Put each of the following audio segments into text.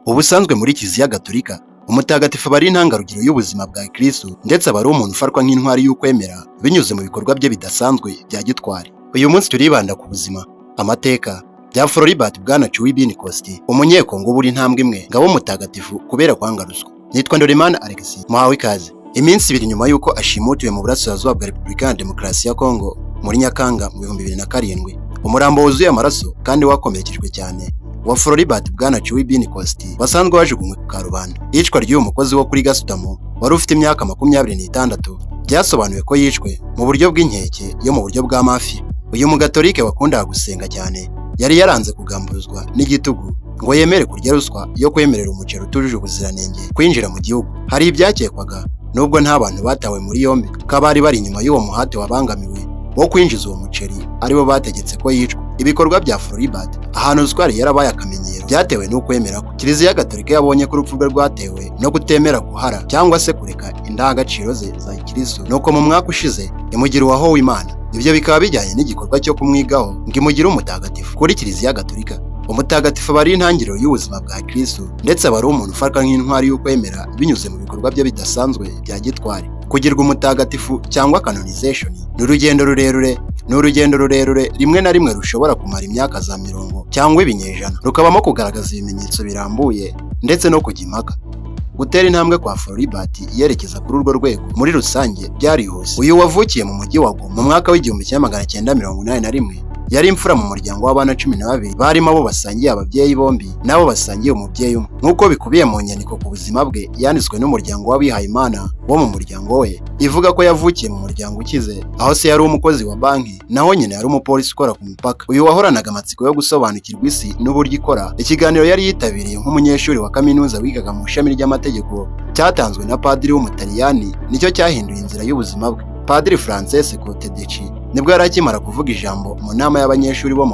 Ubusanzwe muri Kiliziya Gatolika, umutagatifu aba ari intangarugero y'ubuzima bwa Kristu, ndetse aba ari umuntu ufatwa nk'intwari y'ukwemera binyuze mu bikorwa bye bidasanzwe bya gitwari. Uyu munsi turibanda ku buzima, amateka bya Floribert Bwana Chui Bin Kosti, Umunyekongo ubura intambwe imwe ngo abe umutagatifu kubera kwanga ruswa. Nitwa Ndorimana Alex, muhawe ikaze. Iminsi 2 nyuma y'uko ashimutiwe mu burasirazuba bwa Repubulika ya Demokarasi ya Kongo muri Nyakanga mu 2007, umurambo wuzuye amaraso kandi wakomerekejwe cyane wa Floribert Bwana Chui Bin Kosti wasanzwe wajugunywe ku karubanda. Iyicwa ry'uyu mukozi wo kuri gasutamo wari ufite imyaka 26 byasobanuwe ko yishwe mu buryo bw'inkeke yo mu buryo bwa mafiya. Uyu mugatolike wakundaga gusenga cyane yari yaranze kugamburuzwa n'igitugu ngo yemere kurya ruswa yo kwemerera umuceri utujuje ubuziranenge kwinjira mu gihugu. Hari ibyakekwaga, nubwo nta bantu batawe muri yombi, ko abari bari inyuma y'uwo muhate wabangamiwe wo kwinjiza uwo muceri aribo bategetse ko yicwa. Ibikorwa bya Floribert ahantu ruswa yari yarabaye akamenyero byatewe n'ukwemera ko Kiliziya Gatolika yabonye ko urupfu rwe rwatewe no kutemera guhara cyangwa se kureka indangagaciro ze za Gikristo, nuko mu mwaka ushize imugira uwahowe Imana. Ibyo bikaba bijyanye n'igikorwa cyo kumwigaho ngo imugire umutagatifu. Kuri Kiliziya Gatolika, umutagatifu aba ari intangiriro y'ubuzima bwa Kristo, ndetse aba ari umuntu ufatwa nk'intwari y'ukwemera binyuze mu bikorwa bye bidasanzwe bya gitwari. Kugirwa umutagatifu cyangwa canonization ni urugendo rurerure, ni urugendo rurerure rimwe na rimwe rushobora kumara imyaka za mirongo cyangwa ibinyejana, rukabamo kugaragaza ibimenyetso birambuye ndetse no kujya impaka. Gutera intambwe kwa Floribert yerekeza kuri urwo rwego muri rusange byarihuse. Uyu wavukiye mu mujyi wa Goma mu mwaka w'1981 yari imfura mu muryango w'abana 12, barimo abo basangiye ababyeyi bombi n'abo basangiye umubyeyi umwe, nk'uko bikubiye mu nyandiko ku buzima bwe yanditswe n'umuryango w'abihayimana wo mu muryango we, ivuga ko yavukiye mu muryango ukize, aho se yari umukozi wa banki naho nyina yari umupolisi ukora ku mupaka. Uyu wahoranaga amatsiko yo gusobanukirwa isi n'uburyo ikora, ikiganiro yari yitabiriye nk'umunyeshuri wa kaminuza wigaga mu ishami ry'amategeko cyatanzwe na padiri w'Umutaliyani nicyo cyahinduye inzira y'ubuzima bwe. Padiri Francesco Tedeschi nibwo yari akimara kuvuga ijambo mu nama y'abanyeshuri bo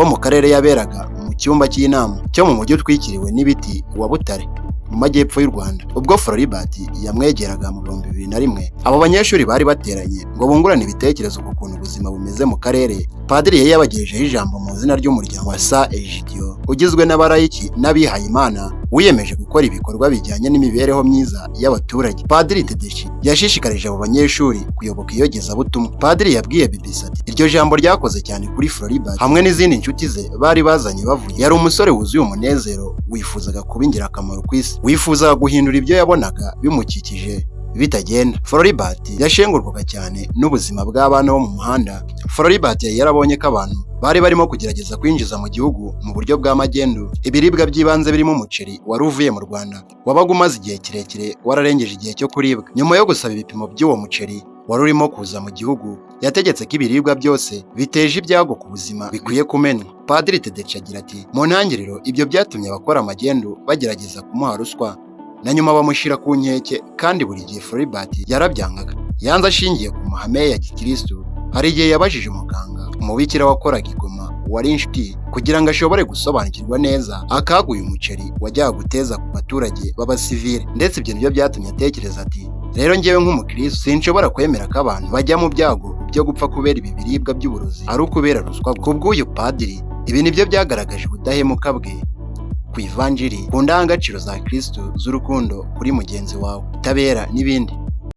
mu karere yaberaga mu cyumba cy'inama cyo mu mujyi utwikiriwe n'ibiti wa Butare mu majyepfo y'u Rwanda, ubwo Floribert yamwegeraga mu 2001. Abo banyeshuri bari bateranye ngo bungurane ibitekerezo ku kuntu ubuzima bumeze mu karere. Padiri yari yabagejejeho ijambo mu izina ry'umuryango wa Sa Egidio ugizwe n'abarayiki n'abihayimana wiyemeje gukora ibikorwa bijyanye n'imibereho myiza y'abaturage. Padiri Tedeschi yashishikarije abo banyeshuri kuyoboka iyogezabutumwa. Padiri yabwiye BBC ati: "Iryo jambo ryakoze cyane kuri Floribert hamwe n'izindi nshuti ze bari bazanye bavuye. Yari umusore wuzuye umunezero, wifuzaga kuba ingirakamaro ku isi, wifuzaga guhindura ibyo yabonaga bimukikije bitagenda." Floribert yashengurwaga cyane n'ubuzima bw'abana bo mu muhanda. Floribert yari yarabonye ko abantu bari barimo kugerageza kwinjiza mu gihugu mu buryo bwa magendu ibiribwa by'ibanze birimo umuceri wari uvuye mu Rwanda wabaga umaze igihe kirekire wararengeje igihe cyo kuribwa. Nyuma yo gusaba ibipimo by'uwo muceri wari urimo kuza mu gihugu, yategetse ko ibiribwa byose biteje ibyago ku buzima bikwiye kumenwa. Padiri Tedeschi agira ati: "Mu ntangiriro ibyo byatumye abakora magendu bagerageza kumuha ruswa na nyuma bamushyira ku nkeke, kandi buri gihe Floribert yarabyangaga. Yanze ashingiye ku mahame ya gikristu. Hari igihe yabajije umuganga umubikira wakoraga i Goma wari inshuti kugira ngo ashobore gusobanukirwa neza akaga uyu muceri wajyaga guteza ku baturage b'abasivile, ndetse ibyo nibyo byatumye atekereza ati: 'Rero njyewe nk'umukristo sinshobora kwemera ko abantu bajya mu byago byo gupfa kubera ibi biribwa by'uburozi ari ukubera ruswa.'" Ku bw'uyu padiri, ibi nibyo byagaragaje ubudahemuka bwe ku ivanjiri, ku ndangagaciro za Kristu z'urukundo kuri mugenzi wawe, ubutabera n'ibindi.